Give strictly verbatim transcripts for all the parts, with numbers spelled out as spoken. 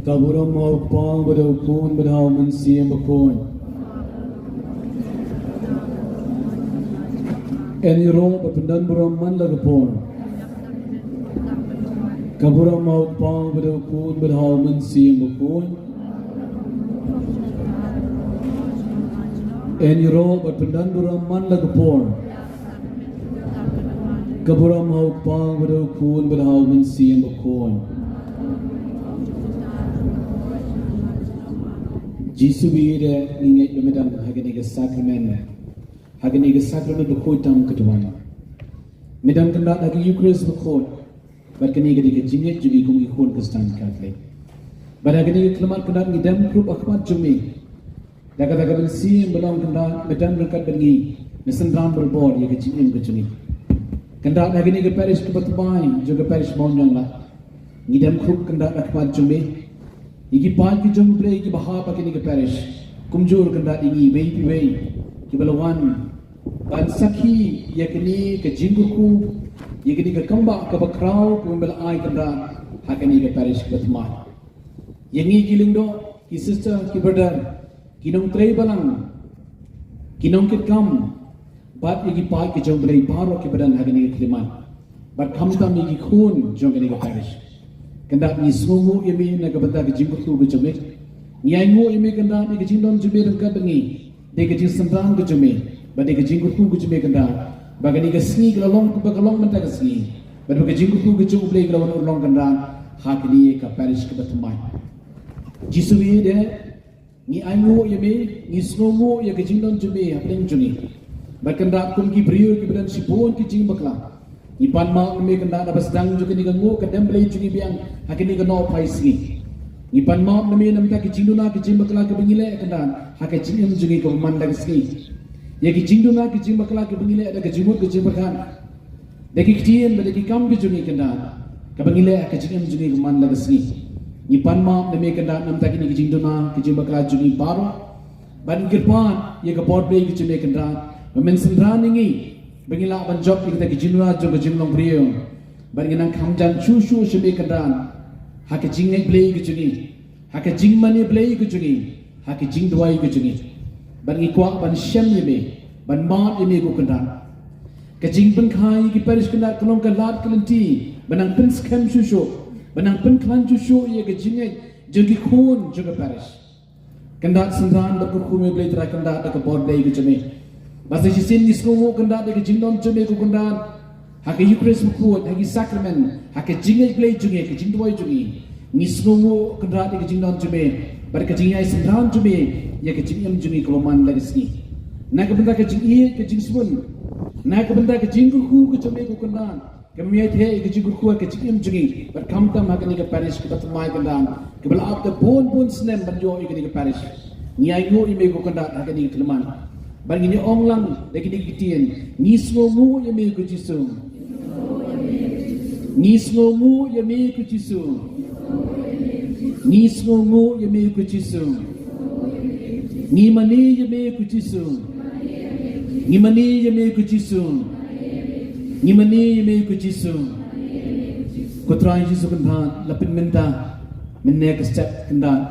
Ka burom ha u Kpa bad ha u Khun bad ha u Mynsiem Bakhuid. Yn ïaroh bad pyndon burom man la ka por. Ka burom ha u Kpa bad ha u Khun bad ha u Mynsiem Bakhuid. Yn ïaroh bad pyndon burom man la ka por. Ka burom ha u Kpa bad ha u Khun bad ha u Mynsiem Bakhuid. Jisu bad ngi ngeit ba me don ha kane ka sakramen, ha kane ka sakramen bakhuid tam ka duwan. Me don kynrad ha ka Eukharist bakhuid. Bad kane ka dei ka jingngeit jong ngi kum ki khun Khristan Katholik. Bad ha kane ka khyllipmat kynrad ngi dem khrup ha khmat jong me. Da kata ka mynsiem ba long kynrad me don ryngkat bad ngi, me synran barabor ïa ka jingim ka jong ngi. Kynrad ha kane ka parish kaba thymmai jong ka parish Mawngaiñ Lad, ngi dem khrup kynrad ha khmat jong me. Ïa ki paid ki jong U Blei kiba hap ha kane ka parish, kumjuh kynrad ïa ngi iwei pa iwei kiba la wan ban sakhi ïa kane ka jingkyrkhu, ïa kane ka kambah kaba khraw kaba me la ai kynrad ha kane ka parish kaba thymmai. Ïa ngi ki lyngdoh, ki sister, ki brother, ki nongtrei balang, ki nongkitkam, bad ïa ki paid ki jong U Blei baroh kiba don ha kane ka khyllipmat. Bad khamtam ïa ki khun jong kane ka parish. Kynrad ngi sngewnguh ïa me na ka bynta ka jingkyrkhu ka jong me. Ngi ainguh ïa me kynrad ïa ka jingdon jong me ryngkat bad ngi. Dei ka jingsynran ka jong me, bad dei ka jingkyrkhu ka jong me kynrad, ba kane ka sngi ka la long kaba ka long mynta ka sngi, bad ba ka jingkyrkhu ka jong U Blei ka la wan urlong kynrad ha kane ka parish kaba thymmai. Jisu, ngi ainguh ïa me, ngi sngewnguh ïa ka jingdon jong me hapdeng jong ngi. Bad kynrad kum ki briew kiba don shibun ki jingbakla, ngi pan map na me kynrad, haba sdang jong kane ka nguh ka dem Blei jong ngi biang ha kane ka nohphai sngi. Ngi pan map na me namar ka jingduna ka jingbakla kaba ngi leh kynrad ha ka jingim jong ngi kaba man la ka sngi. Ïa ka jingduna ka jingbakla kaba ngi leh da ka jingmut ka jingpyrkhat, da ki ktien bad da ki kam ki jong ngi kynrad, kaba ngi leh ha ka jingim jong ngi kaba man la ka sngi. Ngi pan map na me kynrad namar kane ka jingduna ka jingbakla jong ngi baroh. Bad ngi kyrpad ïa ka bor Blei ka jong me kynrad, ba men synran ïa ngi ba ngin lah ban jop ïa kata ka jingduna jong ka jinglong briew. Bad ngin nang kham jan shuh shuh sha me kynrad ha ka jingngeit Blei ka jong ngi, ha ka jingmane Blei ka jong ngi, ha ka jingduwai ka jong ngi. Bad ngi kwah ban shem ïa me, ban mad ïa me ko kynrad. Ka jingpynkhie ïa ki parish kynrad ka long ka lad ka lynti ba nang pynskhem shuh shuh. Ba nang pynkhlaiñ shuh shuh ïa ka jingngeit jong ki khun jong ka parish. Kynrad synran bad kyrkhu me Blei Trai kynrad da ka bor Blei ka jong me. Ba sa shisien ngi sngewnguh kynrad da ka jingdon jong me ko kynrad. Ha ka Eucharist bakhuid, ha ki sakramen, ha ka jingngeit Blei jong ngi, ka jingduwai jong ngi. Ngi sngewnguh kynrad ïa ka jingdon jong me, bad ka jingïaid synran jong me ïa ka jingim jong ngi kaba man la ka sngi. Na ka bynta ka jingïeit, ka jingsbun, na ka bynta ka jingkyrkhu ka jong me ko kynrad, ka me ïaid ïa ka jingkyrkhu, ka jingim jong ngi, bad khamtam ha kane ka parish kaba thymmai kynrad, kaba la ap da bun bun snem ban ïoh ïa kane ka parish. Ngi ainguh ïa me ko kynrad ha kane ka khyllipmat. Bad ngin ïa ong lang da kine ki ktien, ngi sngewnguh ïa me ko Jisu. Ngi sngewnguh ïa me ko Jisu. Ngi sngewnguh ïa me ko Jisu. Ngi mane ïa me ko Jisu. Ngi mane ïa me ko Jisu. Ngi mane ïa me ko Jisu. Ko Trai Jisu kynrad, la pynmynta mynne ka step kynrad.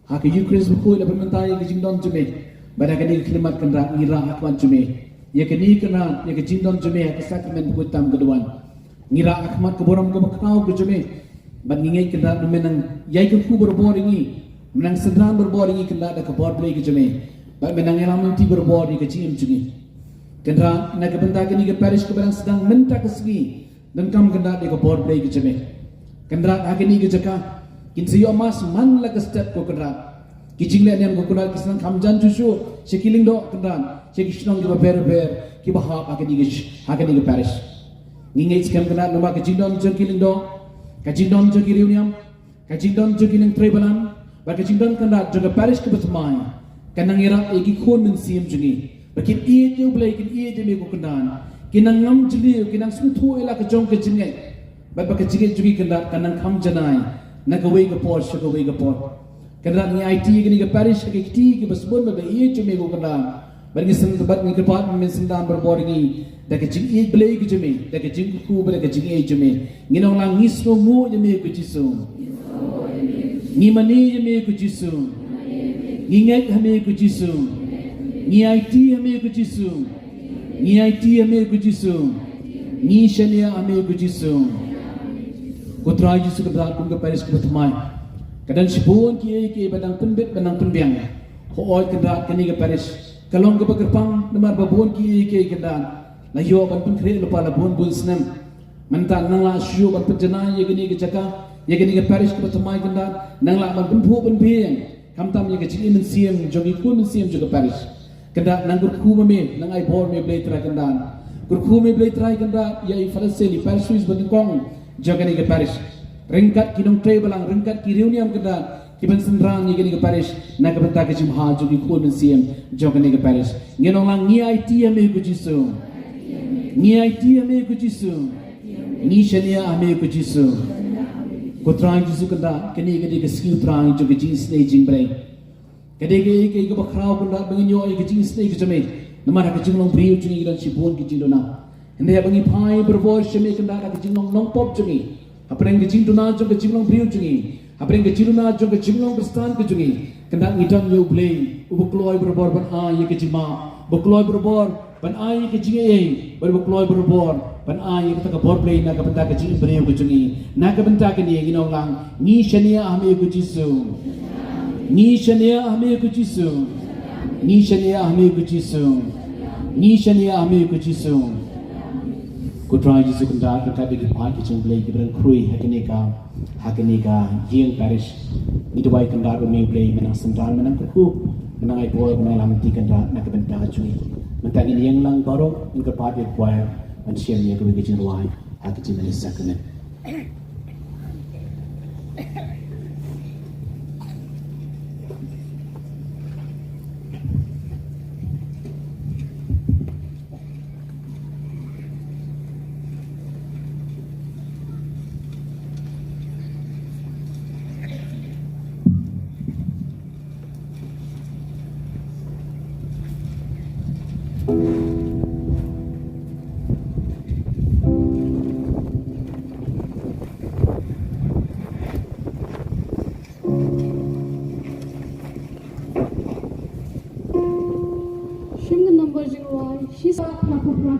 Ha ka Eucharist bakhuid la pynmynta ïa ka jingdon jong me. Bad ha kane ka khyllipmat kynrad ngi rah ha khmat jong me. Ïa kane kynrad, ïa ka jingdon jong me ha ka sakramen bakhuid tam ka duwan. Ngi rah ha khmat ka burom kaba khraw ka jong me. Bad ngi ngeit kynrad ba me nang ïai kyrkhu barabor ïa ngi. Me nang synran barabor ïa ngi kynrad da ka bor Blei ka jong me. Bad me nang ïalam lynti barabor ïa ka jingim jong ngi. Kynrad na ka bynta kane ka parish kaba nang sdang mynta ka sngi. Donkam kynrad ïa ka bor Blei ka jong me. Kynrad ha kane ka jaka kin sa ïoh mass man la ka step ko kynrad. Ki jingleh niam ko kynrad ki sa nang kham jan shuh shuh sha ki lyngdoh kynrad, sha ki shnong kiba pher pher kiba hap ha kane ka sh-, ha kane ka parish. Ngi ngeit skhem kynrad namar ka jingdon jong ki lyngdoh, ka jingdon jong ki riewniam, ka jingdon jong ki nongtrei balang, bad ka jingdon kynrad jong ka parish kaba thymmai. Ka nang ïarap ïa ki khun mynsiem jong ngi ba kin ïeit ïa U Blei, kin ïeit ïa me ko kynrad. Kin nang ngam jylliew, kin nang sngewthuh ïa la ka jong ka jingngeit. Bad ba ka jingngeit jong ngi kynrad kan nang kham janai na kawei ka por sha kawei ka por. Kynrad ngi aiti ïa kane ka parish ha ki kti kiba sbun bad ba ïeit jong me ko kynrad. Bad ngi sngewbha bad ngi kyrpad ba men synran barabor ïa ngi da ka jingïeit Blei ka jong me, da ka jingkyrkhu bad da ka jingïeit jong me. Ngin ong lang, ngi sngewnguh ïa me ko Jisu. Ngi mane ïa me ko Jisu. Ngi ngeit ha me ko Jisu. Ngi aiti ha me ko Jisu. Ngi aiti ha me ko Jisu. Ngi shaniah ha me ko Jisu. Ko Trai Jisu kynrad, kum ka parish kaba thymmai ka don shibun kiei kiei ba dang pynbit ba dang pynbiang. Hooid kynrad, kane ka parish ka long kaba kyrpang namar ba bun kiei kiei kynrad la ïoh ban pynkhreh lypa la bun bun snem. Mynta nang lah shuh ban pynjanai ïa kane ka jaka, ïa kane ka parish kaba thymmai kynrad, nang lah ban pynphuh pynbiang. Khamtam ïa ka jingim mynsiem jong ki khun mynsiem jong ka parish. Kynrad nang kyrkhu ma me, nang ai bor me Blei Trai kynrad. Kyrkhu me Blei Trai kynrad ïa i Father Seli, parish priest banyngkong jong kane ka parish. Ryngkat ki nongtrei balang, ryngkat ki riewniam kynrad, kiban synran ïa kane ka parish na ka bynta ka jingbha jong ki khun mynsiem jong kane ka parish. Ngin ong lang, ngi aiti ha me ko Jisu. Ngi aiti ha me ko Jisu. Ngi shaniah ha me ko Jisu. Ko Trai Jisu kynrad, kane ka dei ka sngi U Trai jong ka jingisynei jingbriew. Ka dei kaei kaei kaba khraw kynrad ba ngin ïoh ïa ka jingisynei ka jong me. Namar ha ka jinglong briew jong ngi ki don shibun ki jingduna. Hynrei haba ngi phai barabor sha me kynrad ha ka jinglong nongpop jong ngi, hapdeng ka jingduna jong ka jinglong briew jong ngi, hapdeng ka jingduna jong ka jinglong Khristan ka jong ngi, kynrad ngi don ïa U Blei uba kloi barabor ban ai ïa ka jingmap, uba kloi barabor ban ai ïa ka jingaiei, bad uba kloi barabor ban ai ïa kata ka bor Blei na ka bynta ka jingim briew ka jong ngi. Na ka bynta kane ngin ong lang, ngi shaniah ha me ko Jisu. Ngi shaniah ha me ko Jisu. Ngi shaniah ha me ko Jisu. Ngi shaniah ha me ko Jisu. Ko Trai Jisu kynrad, ryngkat bad ki paid ki jong U Blei kiba dang khrui ha kane ka, ha kane ka ïing parish, ngi duwai kynrad ba me U Blei me nang synran, me nang kyrkhu, me nang ai bor, me nang ïalam lynti kynrad na ka bynta jong ngi. Mynta ngin ïeng lang baroh, ngin kyrpad ïa ka choir ban shim ïa kawei ka jingrwai ha ka jingmane sakramen. Shim ka number jingrwai, shi saw phra phew phra.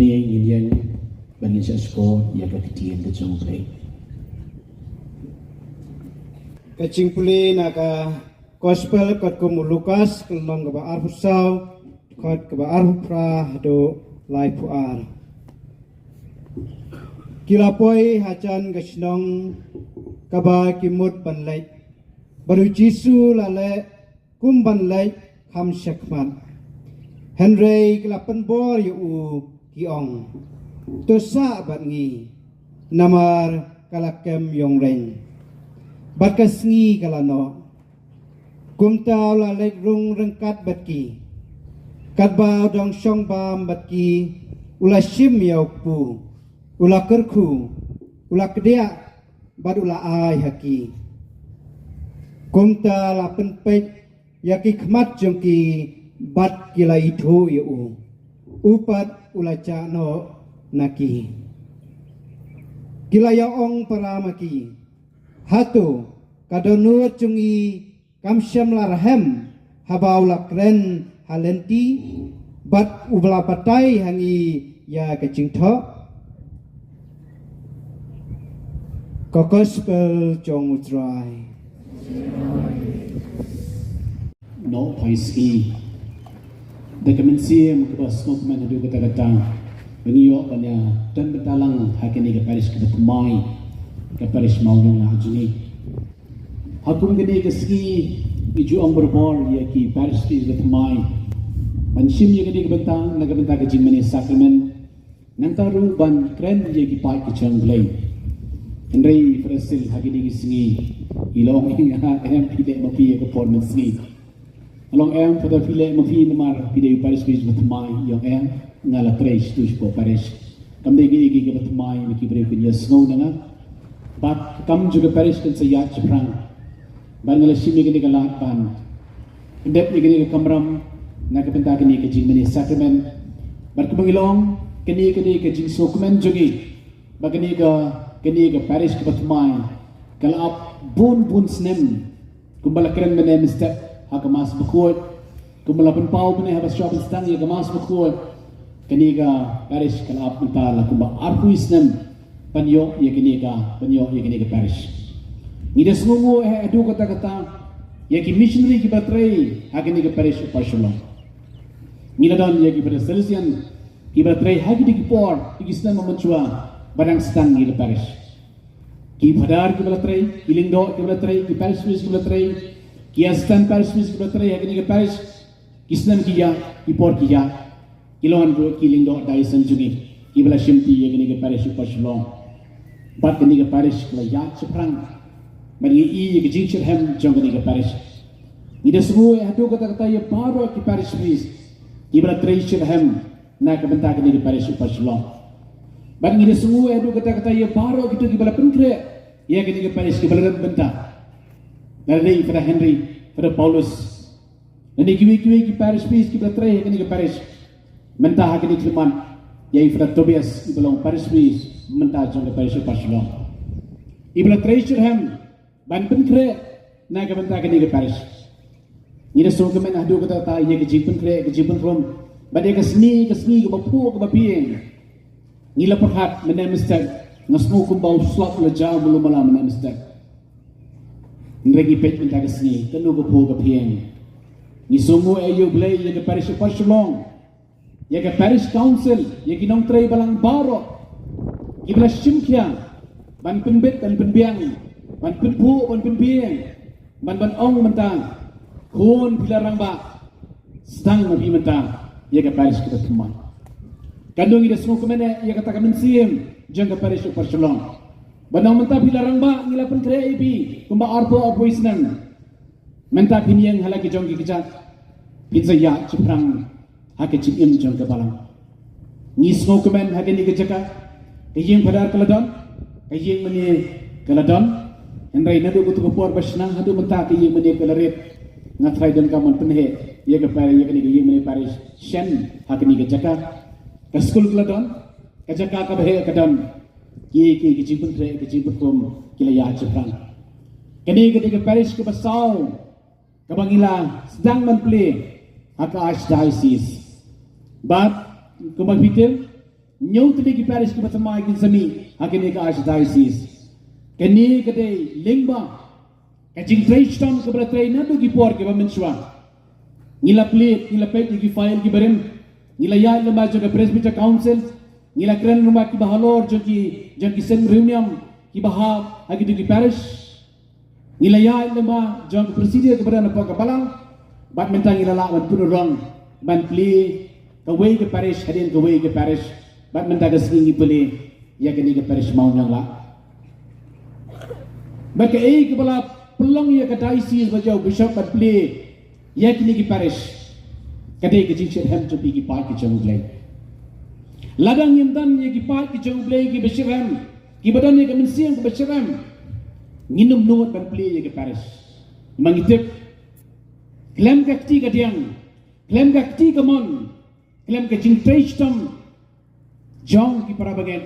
Ngin ïeng ban ngin sa sngap ïa ka ktien ka jong U Blei. Ka jingpule na ka Gospel katkum u Lukas, ka lynnong kaba arphew saw, dkhot kaba arphew phra haduh laiphew ar. Ki la poi hajan ka shnong kaba ki mut ban leit, bad u Jisu la leh kum ban leit kham shakhmat. Hynrei ki la pynbor ïa u, ki ong, "To sah bad ngi, namar ka la kem ïong reng, bad ka sngi ka la noh." Kumta u la leit rung ryngkat bad ki. Katba u dang shong bam bad ki, u la shim ïa u kpu, u la kyrkhu, u la kdiah, bad u la ai ha ki. Kumta la pynpeit ïa ki khmat jong ki, bad ki la ithuh ïa u. U pat u la jah noh na ki. Ki la ïa ong para ma ki, "Hato ka dohnud jong ngi kam shym la rhem haba u la kren ha lynti, bad u la batai ha ngi ïa ka jingthoh?" Ka Gospel jong U Trai. Noh phai sngi. Da ka mynsiem kaba sngewkmen haduh katta katta, ba ngi ïoh ban ïa don bynta lang ha kane ka parish kaba thymmai, ka parish Mawïong ha jong ngi. Ha kum kane ka sngi, ngi ju ong barabor ïa ki parish priest ba thymmai ban shim ïa kane ka bynta na ka bynta ka jingmane sakramen, nangta ruh ban kren ïa ki paid ki jong U Blei. Hynrei Father Cecil, ha kine ki sngi i long ïa nga, em, phi leh ma phi ïa ka por mynsngi. Nga long, em, Father, phi leh ma phi namar phi dei u parish priest ba thymmai. I ong, em, nga la trei shatu shapoh parish. Kam dei kaei kaei kaba thymmai ba ki briew kin ïa sngew na nga. Bad ka kam jong ka parish kan sa ïaid shaphrang. Bad nga la shim ïa kane ka lad ban pyndep ïa kane ka kamram na ka bynta kane ka jingmane sakramen. Bad kumba ngi long, kane, kane ka jingsngewkmen jong ngi ba kane ka, kane ka parish kaba thymmai ka la ap bun bun snem kumba la kren mynne mynstep ha ka Mass Bakhuid, kumba la pynpaw mynne haba shwa ban sdang ïa ka Mass Bakhuid. Kane ka parish ka la ap mynta la kumba arphew snem ban ïoh ïa kane ka, ban ïoh ïa kane ka parish. Ngi da sngewnguh eh haduh katta katta ïa ki missionary kiba trei ha kane ka parish Upper Shillong. Ngi la don ïa ki Father Salesian kiba trei ha kine ki por, ki snem ba mynshuwa ba dang sdang ïa ka parish. Ki Father kiba la trei, ki Lyngdoh kiba la trei, ki parish priest kiba la trei, ki assistant parish priest kiba la trei ha kine ki parish, ki snem ki ïaid, ki por ki ïaid. Ki long ruh ki Lyngdoh diocesan jong ngi kiba la shimti ïa kine ki parish Upper Shillong. Bad kine ki parish ki la ïaid shaphrang. Bad ngi i ïa ka jingshitrhem jong kine ki parish. Ngi da sngew eh haduh katta katta ïa baroh ki parish priest kiba la trei shitrhem na ka bynta kine ki parish Upper Shillong. Bad ngi da sngew eh haduh katta katta ïa baroh kito kiba la pynkhreh ïa kine ki parish, kiba la don bynta. Lane i Father Henry, Father Paulus, lane kiwei kiwei ki parish priest kiba la trei ha kine ki parish. Mynta ha kine ki khmat ïa i Father Tobias, iba long parish priest mynta jong ka parish Upper Shillong, iba la trei shitrhem ban pynkhreh na ka bynta kane ka parish. Ngi da sngewkmen haduh katta katta ïa ka jingpynkhreh, ka jingpynrung, bad ïa ka sngi, ka sngi kaba phuh kaba phieng. Ngi la pyrkhat mynne mynstep, nga sngew kumba u slap u la jaw malu mala mynne mynstep. Hynrei ngi peit mynta ka sngi, kano ka phuh ka phieng. Ngi sngewnguh eh ïa U Blei ïa ka parish Upper Shillong, ïa ka parish council, ïa ki nongtrei balang baroh kiba la shim khia ban pynbit, ban pynbiang, ban pynphuh, ban pynbiang, ban, ban ong mynta, khun, phi la rangbah, sdang ma phi mynta ïa ka parish kaba thymmai. Kano ngi da sngewkmen eh ïa kata ka mynsiem jong ka parish Upper Shillong, ban ong mynta phi la rangbah, ngi la pynkhreh ïa phi kumba arphew, arphew snem. Mynta phin ïeng ha la ki jong ki kjat, phin sa ïaid shaphrang ha ka jingim jong ka balang. Ngi sngewkmen ha kane ka jaka, ka ïing Father ka la don, ka ïing mane ka la don. Hynrei naduh kato ka por ba shna haduh mynta ka ïing mane ka la rit. Nga tharai donkam ban pynheh ïa ka parish, ïa kane ka ïing mane parish shen ha kane ka jaka. Ka skul ka la don, ka jaka kaba heh ka don. Ki, ki, ki jingpynkhreh, ki jingpynrung ki la ïaid shaphrang. Kane ka dei ka parish kaba saw kaba ngi la sdang ban plie ha ka Archdiocese. Bad kumba phi tip, Hynñiew tylli ki parish kiba thymmai kin sa mih ha kane ka archdiocese. Kane ka dei lyngba ka jingtrei shitom kaba la trei naduh ki por kiba mynshuwa. Ngi la plie, ngi la peit ïa ki file kiba rim. Ngi la ïaid lyngba jong ka Presbyter Council. Ngi la kren lyngba kiba halor jong ki, jong ki seng riewniam kiba hap ha kito ki parish. Ngi la ïaid lyngba jong ka procedure kaba don hapoh ka balang. Bad mynta ngi la lah ban pynurlong ban plie kawei ka parish hadien kawei ka parish. Bad mynta ka sngi ngi plie ïa kane ka parish Mawnianglah. Bad kaei kaba la pynlong ïa ka diocese bad ïa u bishop ban plie ïa kine ki parish, ka dei ka jingshitrhem jong phi ki paid ki jong U Blei. Lada ngim don ïa ki paid ki jong U Blei kiba shitrhem, kiba don ïa ka mynsiem kaba shitrhem, ngin ym nud ban plie ïa ki parish. Ma ngi tip, khlem ka kti kadiang, khlem ka kti kamon, khlem ka jingtrei shitom jong ki para bangeit,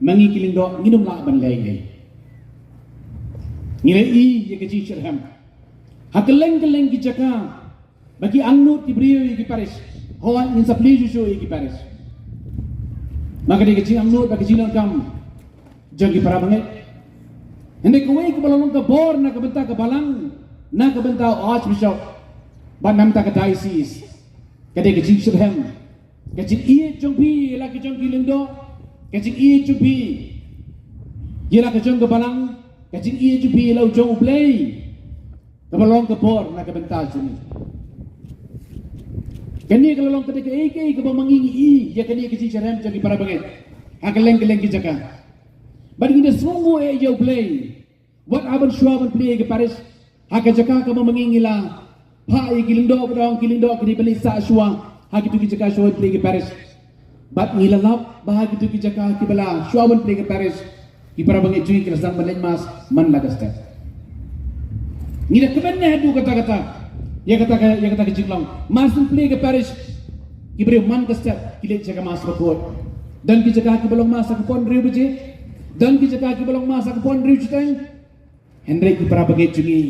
ma ngi ki lyngdoh ngin ym lah ban leh ei. Ngi la ïohi ïa ka jingshitrhem ha kylleng kylleng ki jaka ba ki angnud ki briew ïa ki parish. Hooid, ngin sa plie shuh shuh ïa ki parish. Ma ka dei ka jingangnud bad ka jingdonkam jong ki para bangeit. Hynrei kawei kaba la long ka bor na ka bynta ka balang, na ka bynta u archbishop bad na ka bynta ka diocese, ka dei ka jingshitrhem, ka jingïeit jong phi ïa la ka jong ki lyngdoh, ka jingïeit jong phi ïa la ka jong ka balang, ka jingïeit jong phi ïa la u jong U Blei, kaba long ka bor na ka bynta jong ngi. Kane ka la long ka dei kaei kaei kaba ma ngi ngi ïohi ïa kane ka jingshitrhem jong ki para bangeit ha kylleng kylleng ki jaka. Bad ngi da sngewnguh ïa U Blei, wat haba shuwa ban plie ïa ki parish ha ka jaka kaba ma ngi ngi la phah ïa ki lyngdoh, ba dang ki lyngdoh ki dei ban leit sah shuwa ha kito ki jaka shuwa ban plie ïa ki parish. Bad ngi la lap ba ha kito ki jaka kiba la shuwa ban plie ïa ki parish, ki para bangeit jong ngi ki la sdang ban leit mass man la ka step. Ngi da kmen ne haduh katta katta ïa kata ka, ïa kata ka jinglong. Mass ban plie ïa ki parish, ki briew man ka step ki leit sha ka mass bakhuid. Don ki jaka kiba long mass ha ka por hynriew baje, don ki jaka kiba long mass ha ka por hynriew shiteng. Hynrei ki para bangeit jong ngi,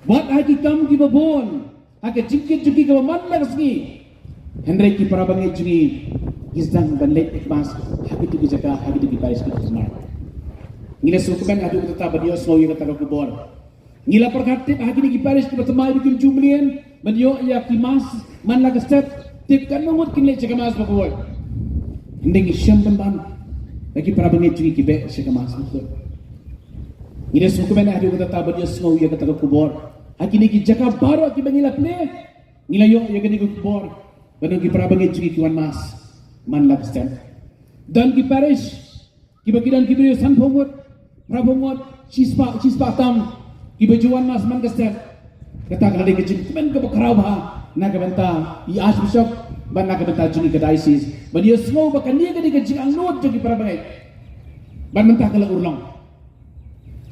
wat ha ki kam kiba bun, ha ka jingkit jong ki kaba man la ka sngi, hynrei ki para bangeit jong ngi ki sdang ban leit ïa ka mass ha kito ki jaka, ha kito ki parish kiba thymmai. Ngi la sngewkmen haduh katta ban ïohsngew ïa kata ka khubor. Ngi la pyrkhat tip ha kine ki parish kiba thymmai ba kim ju mlien ban ïoh ïa ki mass man la ka step, tip katno ngut kin leit sha ka mass bakhuid. Hynrei ngi shem pynban ba ki para bangeit jong ngi ki beh sha ka mass bakhuid. Ngi da sngewkmen haduh katta ban ïohsngew ïa kata ka khubor. Ha kine ki jaka baroh kiba ngi la plie, ngi la ïoh ïa kane ka khubor ba don ki para bangeit jong ngi ki wan mass man la ka step. Don ki parish kiba ki don ki briew sanphew ngut, phraphew ngut, shispah, shispah tam kiba ju wan mass man ka step. Kata ka la dei ka jingkmen kaba khraw bha na ka bynta i Archbishop bad na ka bynta jong ngi ka diocese, ban ïohsngew ba kane ka dei ka jingangnud jong ki para bangeit. Bad mynta ka la urlong.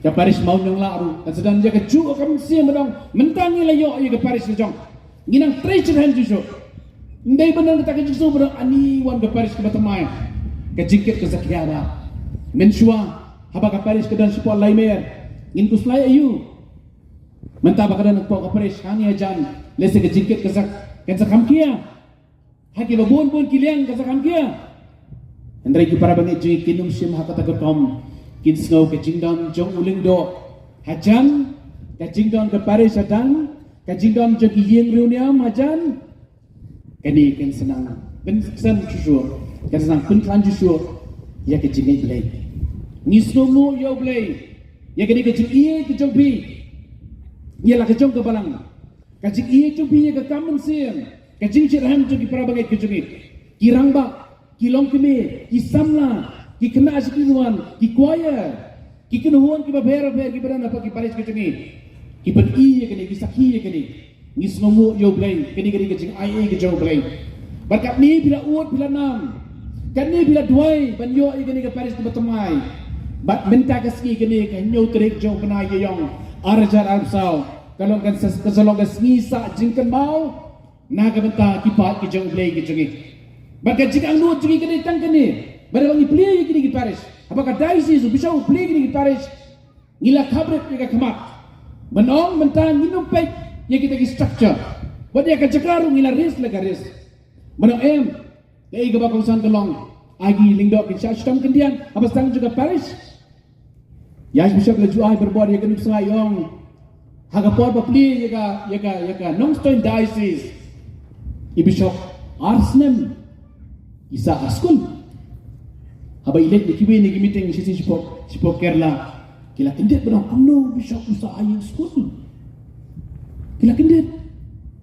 Ka parish Mawnianglah ruh kan sa don ïa kajuh ka mynsiem ba dang, mynta ngi la ïoh ïa ka parish la jong. Ngi nang trei shitrhem shuh shuh. Ym dei ban don kata ka jingsngew ba dang ani wan ka parish kaba thymmai, ka jingkit ka sa khia bha. Mynshuwa haba ka parish ka don shapoh Laimer, ngin khuslai aïu? Mynta ba ka don hapoh ka parish hangne hajan, lehse ka jingkit ka sa, ka sa kham khia. Ha kiba bun bun ki liang ka sa kham khia. Hynrei ki para bangeit jong ngi kin ym shim ha kata ka rukom. Kin sngew ka jingdon jong u lyngdoh hajan, ka jingdon ka parish hajan, ka jingdon jong ki ïing riewniam hajan. Kane kan sa nang pynkhlaiñ shuh shuh, kan sa nang pynkhlaiñ shuh shuh ïa ka jingngeit Blei. Ngi sngewnguh ïa U Blei ïa kane ka jingïeit ka jong phi ïa la ka jong ka balang. Ka jingïeit jong phi ïa ka kam mynsiem, ka jingshitrhem jong ki para bangeit ka jong ngi. Ki rangbah, ki longkmie, ki samla, ki khynnah shakri Nongwan, ki choir, ki kynhun kiba pher bapher kiba don hapoh ki parish ki jong ngi, ki pyni ïa kane, ki sakhi ïa kane. Ngi sngewnguh ïa U Blei, kane ka dei ka jingaiei ka jong U Blei. Bad katne phi la ud, phi la nam, katne phi la duwai ban ïoh ïa kane ka parish kaba thymmai. Bad mynta ka sngi, kane ka hynñiew tarik jong u bnai Ïaïong ar hajar arphew saw, ka long kan sa, ka sa long ka sngi sah jingkynmaw na ka bynta ki paid ki jong U Blei ki jong ngi. Bad ka jingangnud jong ngi ka dei tang kane, ba haba ngi plie ïa kine ki parish, haba ka diocese, u bishop u plie ïa kine ki parish, ngi la khapbrip ïa ka khmat ban ong mynta ngin ym peit ïa kita ki structure, wat ïa ka jaka ruh ngi la risk, la ka risk ban ong em. Kaei kaba kongsan ka long, Agi lyngdoh ki shah shitom khyndiat haba sdang jong ka parish. Ïa i bishop la ju ai barabor ïa ka nuksa ïong ha ka por ba plie ïa ka ïa ka ïa ka Nongstoiñ diocese. I bishop ar snem i sah ha skul. Haba i leit na kiwei na ki meeting shi shi shipok shipok Kerala. Ki la kyndit ba dang kumno u bishop u sah ha ïing skul. Ki la kyndit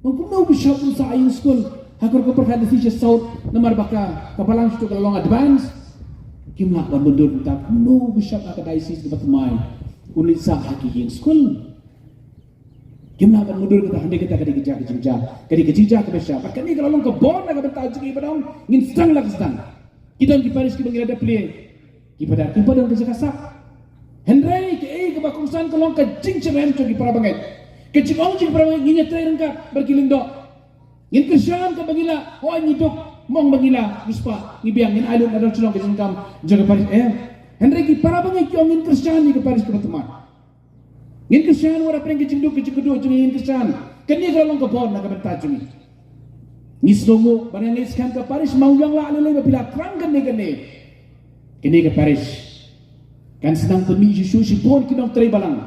ba kumno u bishop u sah ha ïing skul. Ha ka rukom pyrkhat da shi shi saut namar ba ka ka balang shi ka la long advance. Kim lah ban mundur mynta kumno u bishop ha ka diocese kaba thymmai un leit sah ha ki ïing skul. Kim lah ban mundur kata hynrei kata ka dei ka jaka ka jingjia ka dei ka jingjia kaba sha. Bad kane ka la long ka bor na ka bynta jong ngi ba dang ngin sdang la ka sdang. Ki don ki parish kiba ngi la dep plie. Ki pader ki pader ka jaka sah. Hynrei kaei kaba kongsan ka long ka jingshitrhem jong ki para bangeit. Ka jingong jong ki para bangeit ngin ïatrei ryngkat bad ki lyngdoh. Ngin kyrshan kaba ngi lah, hooid ngi duk, mong ba ngi lah, ngi spah, ngi biang, ngin ai lut na dang shlong ka jingkam jong ka parish eh. Hynrei ki para bangeit ki ong ngin kyrshan ïa ka parish kaba thymmai. Ngin kyrshan wat hapdeng ka jingduk ka jingkyrduh jong ngi ngin kyrshan. Kane ka la long ka bor na ka bynta jong ngi. Ngi sngewnguh ba ngi skhem ka parish Mawïong la lei lei ba phi la thrang kane kane. Kane ka parish kan sa nang pynmih shuh shuh shibun ki nongtrei balang.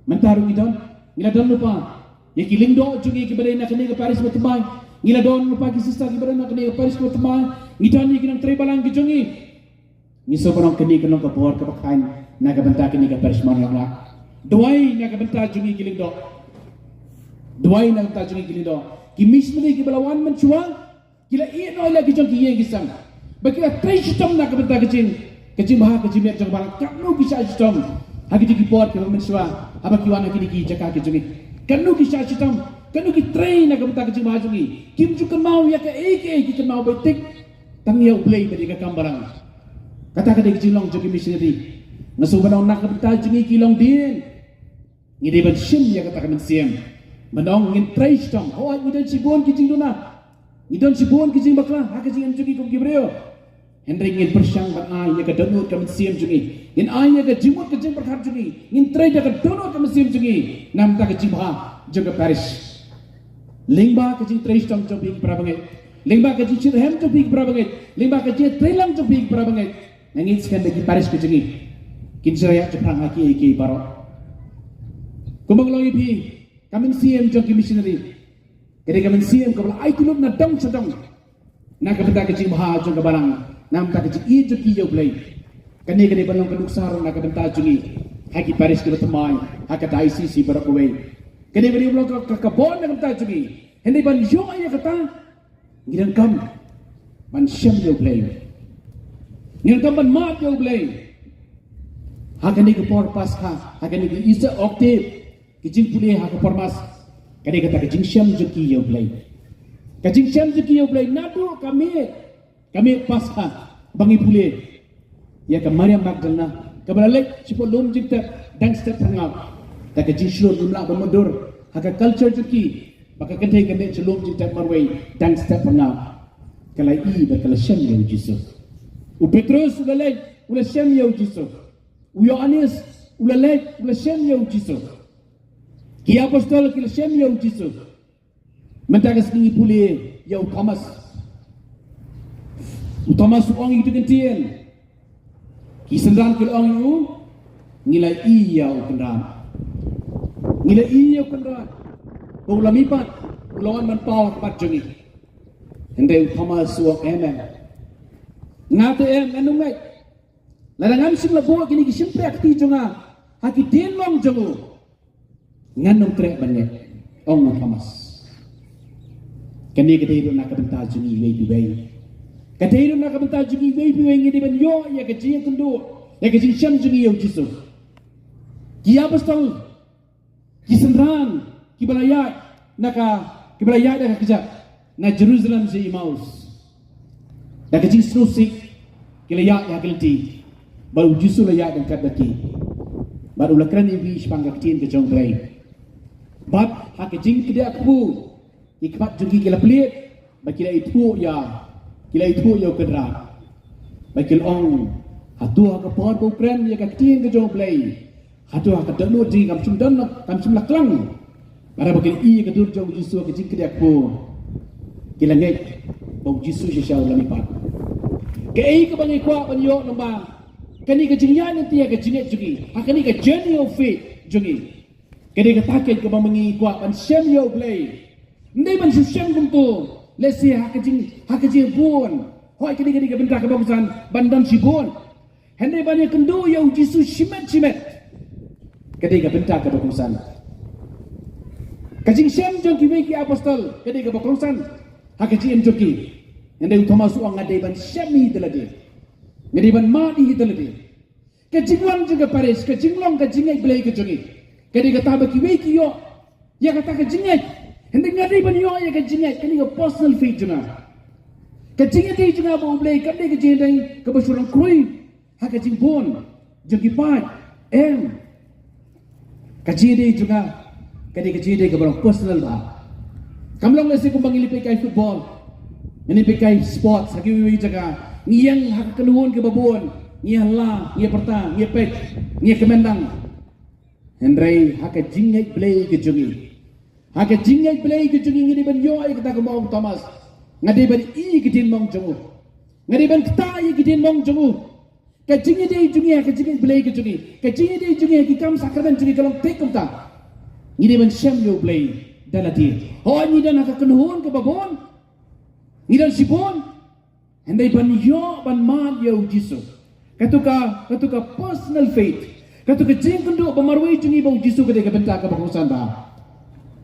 Mynta ruh ngi don, ngi la don lypa ïa ki lyngdoh jong ngi kiba dei na kane ka parish ba thymmai. Ngi la don lypa ki sister kiba dei na kane ka parish ba thymmai. Ngi don ïa ki nongtrei balang ki jong ngi. Ngi sngewbha ba kane ka long ka bor kaba khlaiñ na ka bynta kane ka parish Mawïong la. Duwai na ka bynta jong ngi ki lyngdoh. Duwai na ka bynta jong ngi ki lyngdoh. Ki missionary kiba la wan mynshuwa ki la ïeh noh ïa la ki jong ki ïing ki sem. Ba ki la trei shitom na ka bynta ka jing ka jingbha ka jingmiat jong ka balang. Katno ki shah shitom ha ki jong ki por kiba mynshuwa haba ki wan ha kine ki jaka ki jong ngi. Katno ki shah shitom, katno ki trei na ka bynta ka jingbha jong ngi. Kim ju kynmaw ïa kaei kaei, ki kynmaw beit tik tang ïa U Blei bad ïa ka kam balang. Kata ka dei ka jinglong jong ki missionary. Nga sngewbha ba na ka bynta jong ngi ki longdien ngi dei ban shim ïa kata ka mynsiem. Ba ngin trei shitom, hooid ngi don shibun ki jingduna, ngi don shibun ki jingbakla ha ka jingim jong ngi kum ki briew. Hynrei ngin pyrshang ban ai ïa ka dohnud ka mynsiem jong ngi. Ngin ai ïa ka jingmut ka jingpyrkhat jong ngi. Ngin trei da ka dohnud ka mynsiem jong ngi na ka bynta ka jingbha jong ka parish. Lyngba ka jingtrei shitom jong phi ki para bangeit, lyngba ka jingshitrhem jong phi ki para bangeit, lyngba ka jingtreilang jong phi ki para bangeit, nga ngeit skhem ba ki parish ki jong ngi kin sa ïaid shaphrang ha kiei kiei baroh. Kumba nga la ong ïa phi, ka mynsiem jong ki missionary ka dei ka mynsiem kaba la aiti lut na dong sha dong na ka bynta ka jingbha jong ka balang, na ka bynta ka jingïeit jong ki ïa U Blei. Kane ka dei ban long ka nuksa ruh na ka bynta jong ngi ha ki parish kiba thymmai, ha ka diocese baroh kawei. Kane ka dei ban long ka, ka, ka bor na ka bynta jong ngi. Hynrei ban ïoh ïa kata ngi donkam ban shem ïa U Blei. Ngi donkam ban mad ïa U Blei. Ha kane ka por Paskha, ha kane ka Easter Octave, ka jingpule ha ka por Mass ka dei kata ka jingshem jong ki ïa U Blei. Ka jingshem jong ki ïa U Blei naduh ka miet, ka miet Paskha ba ngi pule ïa ka Mariam Magdalena kaba la leit shapoh lum jingtep dang step phyrngaw. Te ka jingshlur ngim lah ban mundur ha ka culture jong ki ba ka kynthei kan leit sha lum jingtep marwei dang step phyrngaw. Ka la ïohi bad ka la shem ïa U Jisu. U Petrus u la leit, u la shem ïa U Jisu. U Ïoannis u la leit, u la shem ïa U Jisu. Ki apostol ki la shem ïa U Jisu. Mynta ka sngi ngi pule ïa u Thomas. U Thomas u ong ïa kito ki ktien. Ki synran ki la ong ïa u, ngi la ïohi ïa u Kynrad. Ngi la ïohi ïa u Kynrad ba u la mihpat, u la wan ban paw ha khmat jong ngi. Hynrei u Thomas u ong, em, em, nga te em, ngan ym ngeit. Lada ngam shym la buh kine ki shympriahkti jong nga ha ki dienlong jong u, ngan ym treh ban ngeit, ong u Thomas. Kane ka dei ruh na ka bynta jong ngi iwei pa iwei. Ka dei ruh na ka bynta jong ngi iwei pa iwei, ngi dei ban ïoh ïa ka jingïakynduh, ïa ka jingshem jong ngi ïa U Jisu. Ki apostol, ki synran kiba la ïaid na ka, kiba la ïaid da ka kjat na Jerusalem sha Emmaus, da ka jingsngewsih ki la ïaid ha ka lynti, bad U Jisu la ïaid ryngkat bad ki, bad u la kren ïa ki shaphang ka ktien ka jong U Blei. Bad ha ka jingkdiah kpu ki khmat jong ki ki la plied, bad ki la ithuh ïa, ki la ithuh ïa u Kynrad. Bad ki la ong, hato ha ka por ba u kren ïa ka ktien ka jong U Blei, hato ha ka dohnud jong ki kam shym don, kam shym la klang? Lada ba ki la ïohi ïa ka dur jong U Jisu ha ka jingkdiah kpu, ki la ngeit ba U Jisu shisha u la mihpat. Kaei kaba ngi kwah ban ïoh lyngba kane ka jingïaid lynti ha ka jingngeit jong ngi, ha kane ka journey of faith jong ngi, ka dei kata kaba ma ngi kwah ban shem ïa U Blei. Ym dei ban shu shem kumto lehse ha ka jing, ha ka jingbun. Hooid, kane ka dei ka bynta kaba kongsan ban don shibun. Hynrei ban ïakynduh ïa U Jisu shimet shimet, ka dei ka bynta kaba kongsan. Ka jingshem jong kiwei ki apostol ka dei kaba kongsan ha ka jingim jong ki. Hynrei u Thomas u ong, nga dei ban shem hi da lade, nga dei ban mad hi da lade. Ka jingwan jong ka parish, ka jinglong ka jingngeit Blei ka jong ngi, ka dei kata ba kiwei ki ïoh ïa kata ka jingngeit. Hynrei nga dei ban ïoh ïa ka jingngeit, kane ka personal faith jong nga. Ka jingïadei jong nga bad U Blei kam dei ka jingïadei kaba shu rangkhloi ha ka jingbun jong ki paid, em. Ka jingïadei jong nga ka dei ka jingïadei kaba long personal bha. Kam long lehse kumba ngi leit peit kai football, ngi leit peit kai sports ha kiwei kiwei jaka, ngi ïeng ha ka kynhun kaba bun, ngi ïa la, ngi ïa pyrta, ngi ïa peit, ngi ïa kmen lang. Hynrei ha ka jingngeit Blei ka jong ngi, ha ka jingngeit Blei ka jong ngi, ngi dei ban ïoh ïa kata kaba ong u Thomas, nga dei ban i ïa ki diengmong jong u, nga dei ban ktah ïa ki diengmong jong u. Ka jingïadei jong ngi ha ka jingngeit Blei ka jong ngi, ka jingïadei jong ngi ha ki kam sakramen jong ngi ka long thik kumta. Ngi dei ban shem ïa U Blei da lade. Hooid, ngi don ha ka kynhun kaba bun, ngi don shibun, hynrei ban ïoh ban mad ïa U Jisu, kato ka, kato ka personal faith, kato ka jingïakynduh ba marwei jong ngi bad U Jisu, ka dei ka bynta kaba kongsan bha.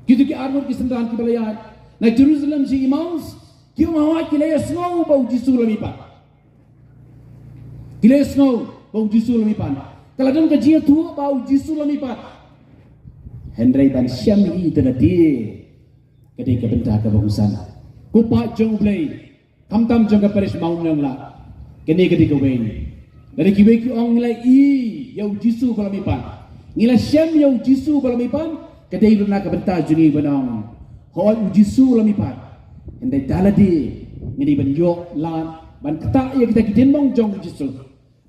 Kito ki arngut ki synran kiba la ïaid na Jerusalem sha Emmaus, ki ong hooid ki la ïasngew ba U Jisu la mihpat. Ki la ïasngew ba U Jisu la mihpat, ka la don ka jingïathuh ba U Jisu la mihpat. Hynrei ban shem hi da lade, ka dei ka bynta kaba kongsan. Ko paid jong U Blei, khamtam jong ka parish Mawniang la, kane ka dei kawei. Lada kiwei ki ong ngi la i ïa U Jisu ba la mihpat, ngi la shem ïa U Jisu ba la mihpat, ka dei ruh na ka bynta jong ngi ban ong, hooid U Jisu la mihpat. Hynrei da lade ngi dei ban ïoh lad ban ktah ïa kita ki diengmong jong U Jisu,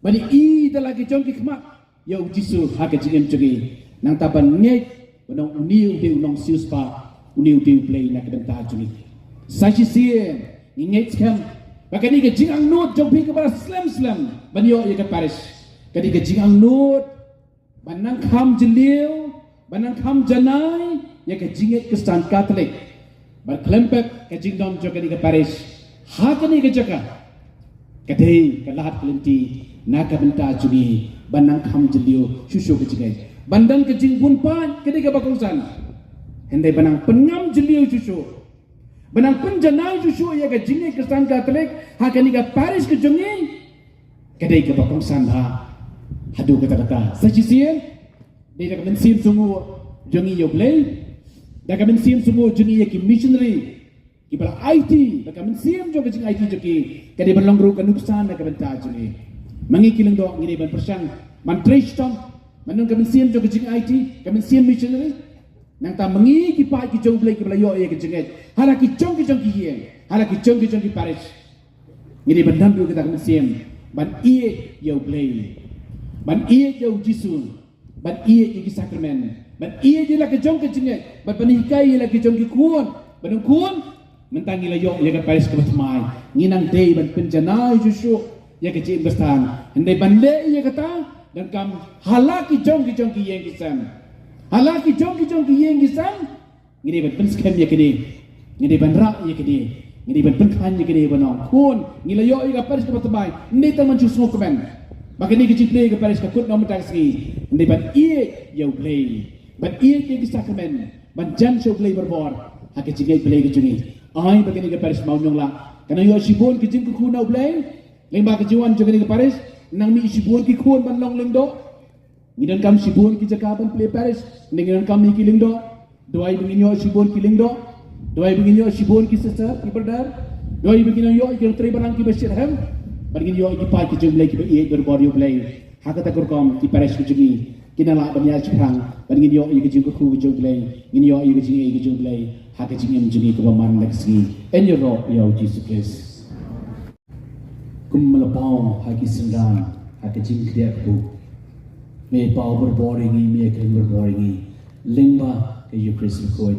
ban i da la ki jong ki khmat ïa U Jisu ha ka jingim jong ngi. Nangta ban ngeit ban ong une u dei u nongsiewspah, une u dei U Blei na ka bynta jong ngi. Sa shisien ngi ngeit skhem ba kane ka jingangnud jong phi kaba la slem slem ban ïoh ïa ka parish, ka dei ka jingangnud ban nang kham jylliew, ban nang kham janai ïa ka jingngeit Khristan Katholik, bad khlem pep ka jingdon jong kane ka parish ha kane ka jaka, ka dei ka lad ka lynti na ka bynta jong ngi ban nang kham jylliew shuh shuh ka jingngeit. Ban don ka jingbun paid ka dei kaba kongsan, hynrei ban nang pynngam jylliew shuh shuh, ban nang pynjanai shuh shuh ïa ka jingngeit Khristan Katholik ha kane ka parish ka jong ngi, ka dei kaba kongsan bha. Haduh katta katta, sa shisien, dei da ka mynsiem sngewnguh jong ngi ïa U Blei, da ka mynsiem sngewnguh jong ngi ïa ki missionary kiba la aiti, da ka mynsiem jong ka jingaiti jong ki, ka dei ban long ruh ka nuksan na ka bynta jong ngi. Ma ngi ki lyngdoh ngi dei ban pyrshang ban trei shitom ban don ka mynsiem jong ka jingaiti, ka mynsiem missionary. Nangta ma ngi ki paid ki jong U Blei kiba la ïoh ïa ka jingngeit ha la ki jong ki jong ki ïing, ha la ki jong ki jong ki parish, ngi dei ban don ruh kata ka mynsiem ban ïeit ïa U Blei, ban ïeit ïa U Jisu, ban ïeit ïa ki sakramen, ban ïeit ïa la ka jong ka jingngeit, bad ban hikai ïa la ki jong ki khun ba nang khun. Mynta ngi la ïoh ïa ka parish kaba thymmai, ngi nang dei ban pynjanai shuh shuh ïa ka jingim Khristan. Hynrei ban leh ïa kata, donkam ha la ki jong ki jong ki ïing ki sem, ha la ki jong ki jong ki ïing ki sem, ngi dei ban pynskhem ïa kane, ngi dei ban rah ïa kane, ngi dei ban pynkhlaiñ ïa kane, ban ong khun, ngi la ïoh ïa ka parish kaba thymmai, ym dei tang ban shu sngewkmen ba kane ka jingplie ïa ka parish ka kut noh mynta ka sngi. Ngi dei ban ïeit ïa U Blei, ban ïeit ïa ki sakramen, ban jan sha U Blei barabor ha ka jingngeit Blei ka jong ngi. Ai ba kane ka parish Mawniang la ka nang ïoh shibun ki jingkyrkhu na U Blei lyngba ka jingwan jong kane ka parish. Nang mih shibun ki khun ban long lyngdoh. Ngi donkam shibun ki jaka ban plie parish, ngi donkam ïa ki lyngdoh. Duwai ba ngin ïoh shibun ki lyngdoh, duwai ba ngin ïoh shibun ki sister ki brother, duwai ba ngin ïoh ïa ki nongtrei balang kiba shitrhem, bad ngin ïoh ïa ki paid ki jong U Blei kiba ïeit barabor ïa U Blei. Ha kata ka rukom ki parish ki jong ngi kin nang lah ban ïaid shaphrang, bad ngin ïoh ïa ka jingkyrkhu ka jong U Blei, ngin ïoh ïa ka jingaiei ka jong U Blei ha ka jingim jong ngi kaba man la ka sngi. Yn ïaroh ïa U Jisu Khrist. Kum ma la paw ha ki synran ha ka jingkdiah ka buk, me paw barabor ïa ngi, me kren barabor ïa ngi lyngba ka Eucharist bakhuid,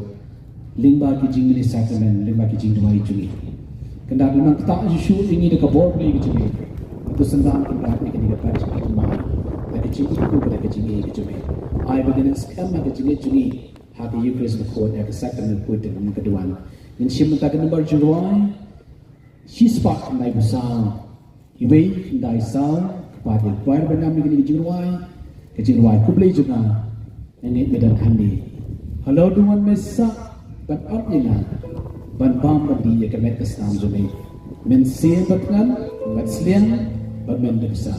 lyngba ki jingmane sakramen, lyngba ki jingduwai jong ngi. Kynda nang ktah shuh shuh ïa ngi da ka bor Blei ka jong ngi. To sngewbha kynrad ïa kane ka parish ka thymmai da ka jingkyrkhu bad da ka jingïeit ka jong me. Ai ba ngin skhem ha ka jingïeit jong ngi ha ka Eucharist bakhuid, ha ka Sakrament bakhuid, te ngin ïa duwai. Ngin shim mynta ka nambar jingrwai shispah khyndai phew saw. Iwei khyndai saw. Kpa, te poi ba nam ïa kane ka jingrwai, ka jingrwai khublei jong nga. Nga ngeit me don hangne. Halor duwan me sah ban ap ïa nga ban bam ban dih ïa ka met ka snam jong me. Mynsiem bad tngan bad sliang bad men da bsa.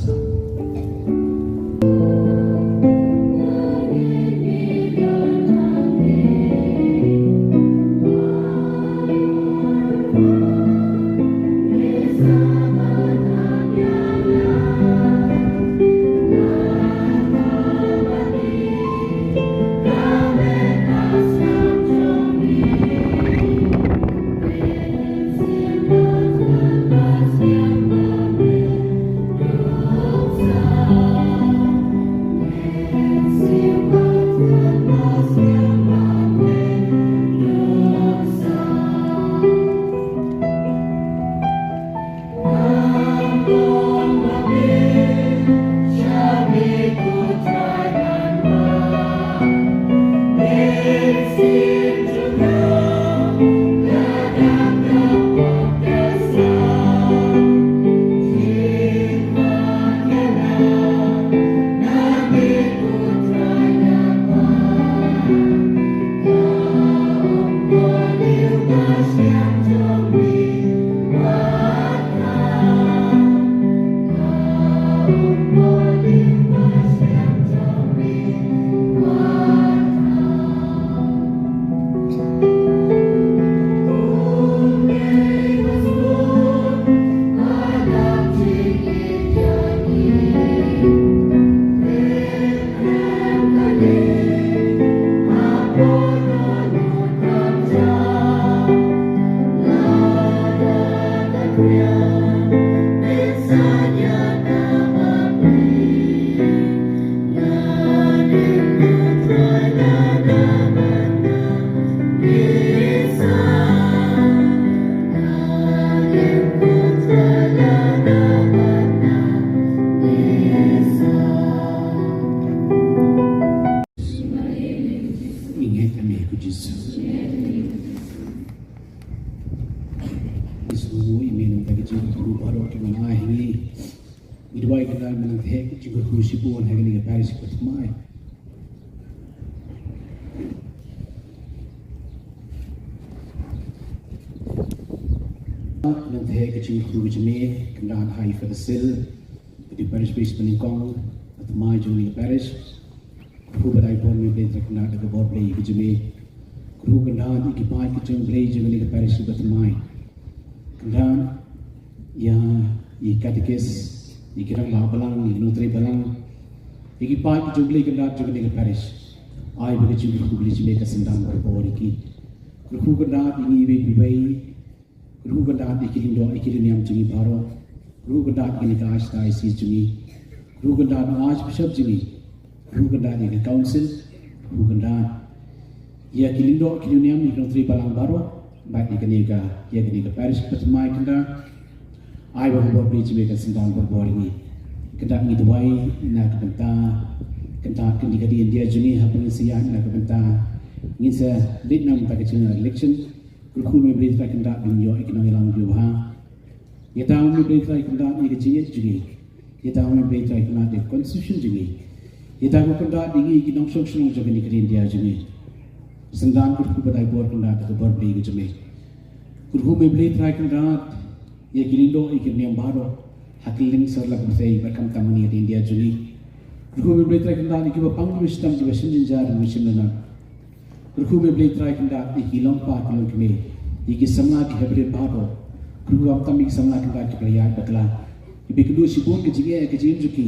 Ngi ngeit ha me ko Jisu. Jisu, i mei nangta ki jingkyrkhu baroh kiba nang ai ha ngi. Ngi duwai kynda me nang theh ki jingkyrkhu shibun ha kane ka parish kaba thymmai. Nang theh ki jingkyrkhu ki jong me kynda ha i Father Sil, ka dei parish priest ba nyngkong ba thymmai jong kane ka parish. Kyrkhu bad ai bor me Blei Trai Kynrad da ka bor Blei ka jong me. Kyrkhu kynrad ïa ki paid ki jong Blei jong kane ka parish kiba thymmai. Kynrad ïa i katekis, ïa ki rangbah balang, ïa ki nongtrei balang, ïa ki paid ki jong Blei kynrad jong kane ka parish. Ai ba ka jingkyrkhu Blei jong me ka synran barabor ïa ki. Kyrkhu kynrad ïa ngi iwei pa iwei. Kyrkhu kynrad ïa ki lyngdoh ïa ki lyngniam jong ngi baroh. Kyrkhu kynrad ïa kane ka archdiocese jong ngi. Kyrkhu kynrad ïa u archbishop jong ngi. Kyrkhu kynrad ïa ka council. Kyrkhu kynrad ïa ki lyngdoh ki lyngniam, ïa ki nongtrei balang baroh bad ïa kane ka, ïa kane ka parish ba thymmai kynrad. Ai ba ka bor Blei jong me kan synran barabor ïa ngi. Kynrad ngi duwai na ka bynta, kynrad kane ka dei India jong ngi, haba ngin sa ïaid na ka bynta, ngin sa leit na ka bynta ka general election. Kyrkhu me Blei Trai Kynrad ban ïoh ïa ki nongïalam kiba bha. Ïada me Blei Trai Kynrad ïa ka jingïeit jong ngi. Ïada me Blei Trai Kynrad ïa ka constitution jong ngi. Ïada ko Kynrad ïa ngi ki nongshong shnong jong kane ka ri India jong ngi. Synran kyrkhu bad ai bor Kynrad da ka bor Blei ka jong me. Kyrkhu me Blei Trai Kynrad ïa ki lyngdoh ïa ki niam baroh ha kylleng sawdong la ka pyrthei bad khamtam ha kane ka ri India jong ngi. Kyrkhu me Blei Trai Kynrad ïa kiba pang kiba shitom kiba shim jynjar kiba shim lynnat. Kyrkhu me Blei Trai Kynrad ïa ki longpa ki longkmie, ïa ki samla ki hynmen baroh. Kyrkhu khamtam ïa ki samla Kynrad kiba la ïaid bakla, kiba kynduh shibun ka jingeh ka jingim jong ki.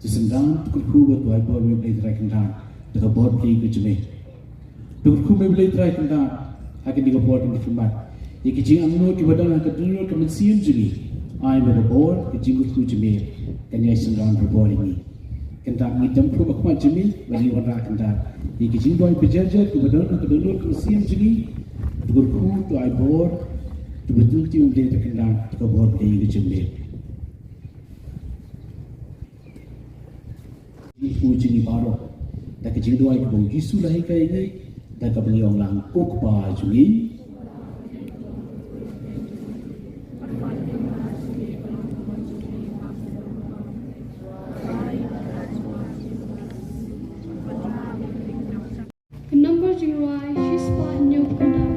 To synran, to kyrkhu bad to ai bor me Blei Trai Kynrad da ka bor Blei ka jong me. To kyrkhu me Blei Trai Kynrad ha kane ka por kane ka khmat ïa ki jingangnud kiba don ha ka dohnud ka mynsiem jong ngi. Ai ba ka bor ka jingkyrkhu jong me kan ïai synran barabor ïa ngi. Kynrad ngi dem khrup ha khmat jong me bad ngi wanrah Kynrad ïa ki jingduwai ba jer jer kiba don ha ka dohnud ka mynsiem jong ngi. To kyrkhu, to ai bor, to bteng me Blei Trai Kynrad da ka bor Blei ka jong me. U jong ngi baroh. Da ka jingduwai kaba u Jisu u la hikai ïa ngi, da kaba ngi ong lang, Ko Kpa jong ngi. Ka number jingrwai shispah hynñiewphew khyndai.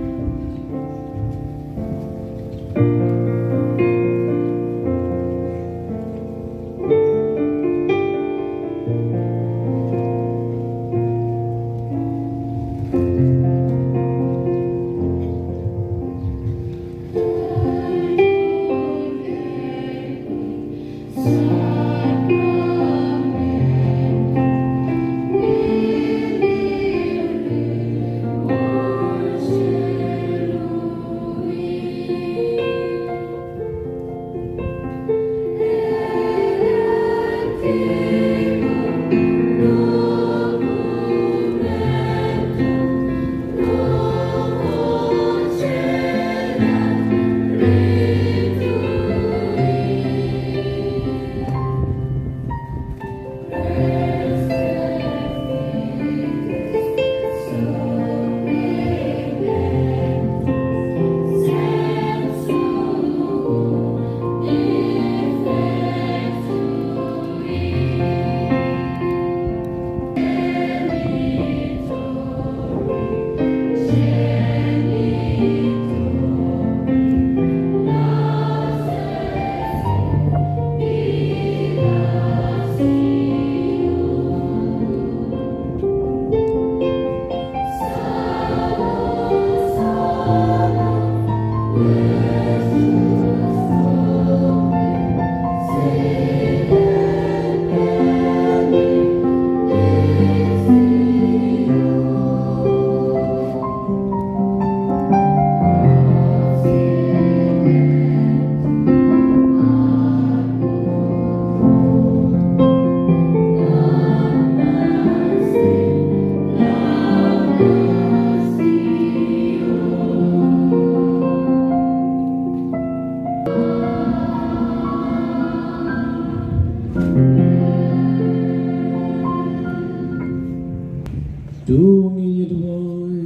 To ngin ïa duwai.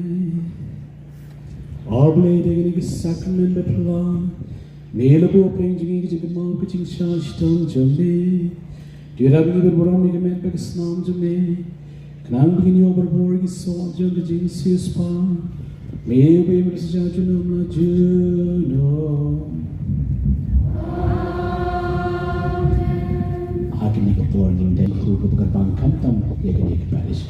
A Blei, da kane ka sakramen ba phylla, me la buh pdeng jong ngi ka jingkynmaw ka jingshah shitom jong me. To ïarap ïa ngi ban burom ïa ka met bad ka snam jong me, khnang ba ngin ïoh barabor ïa ki soh jong ka jingsiewspah. Me uba ïeit, ba ïeit junom la junom. Ha kane ka por ngin ïa kyrpad kyrpang khamtam ïa kane ka parish.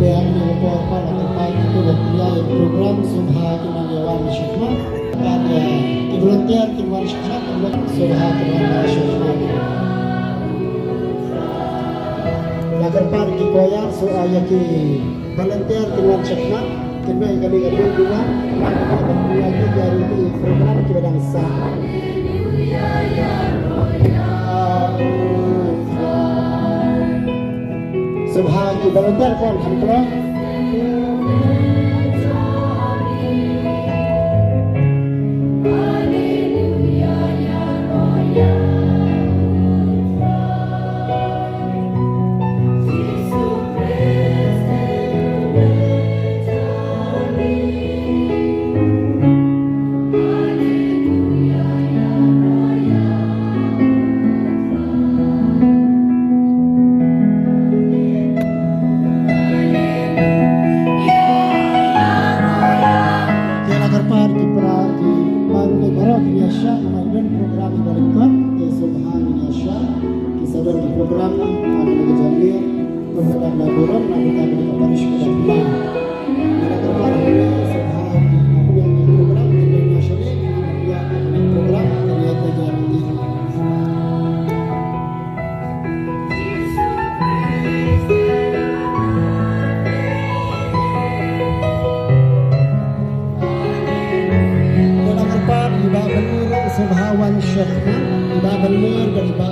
Te ha kane ka por pat la kyrpad ïa ki ba pynïaid ïa ka program, sngewbha kin nang ïa wan shakhmat. Bad ïa ki volunteer kin wan shakhmat, sngewbha kin wan shakhmat. Choir, so, ah, ïa ki volunteer kin wan shakmat, kin beh kane ka dei dua, ïa ki, ïa ki program kiba dang sah. Ah, so ha ki volunteer pon kham kloi. Te la kyrpad ki para ki para baroh kin ïa shah namar don program ba lyngkot, te sngewbha ngin ïa shah. Ki sa don ki program ha kane ka janmiet, program la burom na ka parish ka dap ma. Te la kyrpad ki sngewbha ki program kin ïa shah, kin ïa program kin ïa tayar. Te la kyrpad i Bah Benur ruh sngewbha wan shah. I Bah Benur bad i Bah